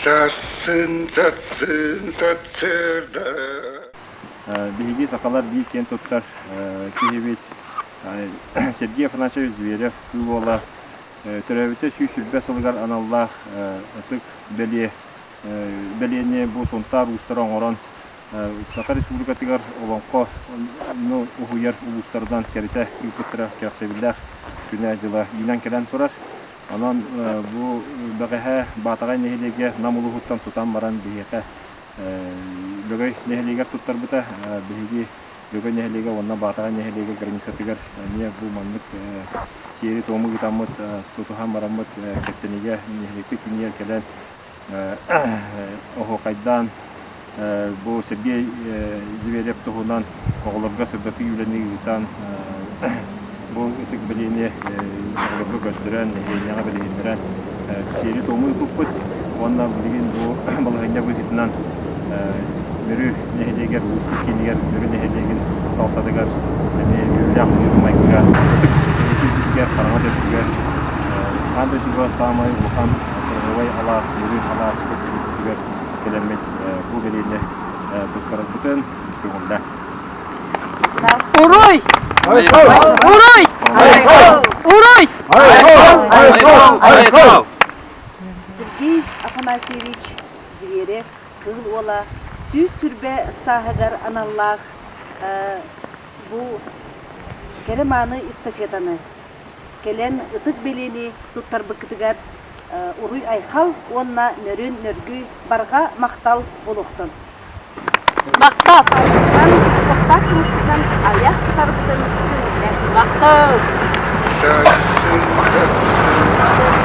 Сарсын, сарсын, сарсыарда. Биһиги сахалар биир киэн туттар киһибит Сергей Афанасьевич Зверев Кыыл Уола төрөөбүтэ 120 сылыгар аналлаах ытык бэлиэ бэлиэни бу Сунтаар уустара оҥорон Саха Республикатыгар олоҥхону уһуйар улуустарынан кэритэ ыыппыттара кэрэхсэбиллээх күнэ-дьыла үүнэн кэлэн турар. Онон бу бэҕэһээ Баатаҕай нэһилиэгэ Нам улууһуттан тутан баран биһиэхэ Лөгөй нэһилиэгэр туттарбыта. Биһиги Лөгөй нэһилиэгэ уонна Баатаҕай нэһилиэгэ границатыгар эмиэ бу маннык сиэри-туому ыытаммыт, тутуһан бараммыт Кэптэнигэ нэһилиэкпит киинигэр кэлэн оһуокайдаан бу Сергей Зверев туһунан оҕолорго сырдатыы үлэни ыытан бу ытык бэлиэни оҕолорго көрдөрөн, нэһилиэнньэҕэ билиһиннэрэн сиэри-туому ыыппыппыт уонна билигин бу балаһыанньа быһыытынан Мүрү нэһилиэгэр, улууспут киинигэр Мүрү нэһилиэгин салалтатыгар эмиэ үөрүүлээх быһыыга-майгыга ытык сирбитигэр, хараҥа төрдүгэр аан дойдуга саамай улахан кыраһыабай алаас Мүрү алааспыт үрдүгэр кэлэммит бу бэлиэни туттарарбытын көҥүллээ. Уруй! Уруй! Уруй! Сергей Афанасьевич Зверев Кыыл Уола 120 сааһыгар аналлаах бу кэрэ-мааны эстафетаны кэлэн ытык бэлиэни туттарбыккытыгар уруй-айхал уонна нөрүн-нөргүй барҕа махтал буолуохтун! Махтал! Уохтаах кымыспытынан айах тутарбытын көҥүллээн. Махтал! Сарсын, сарсын, сарсын.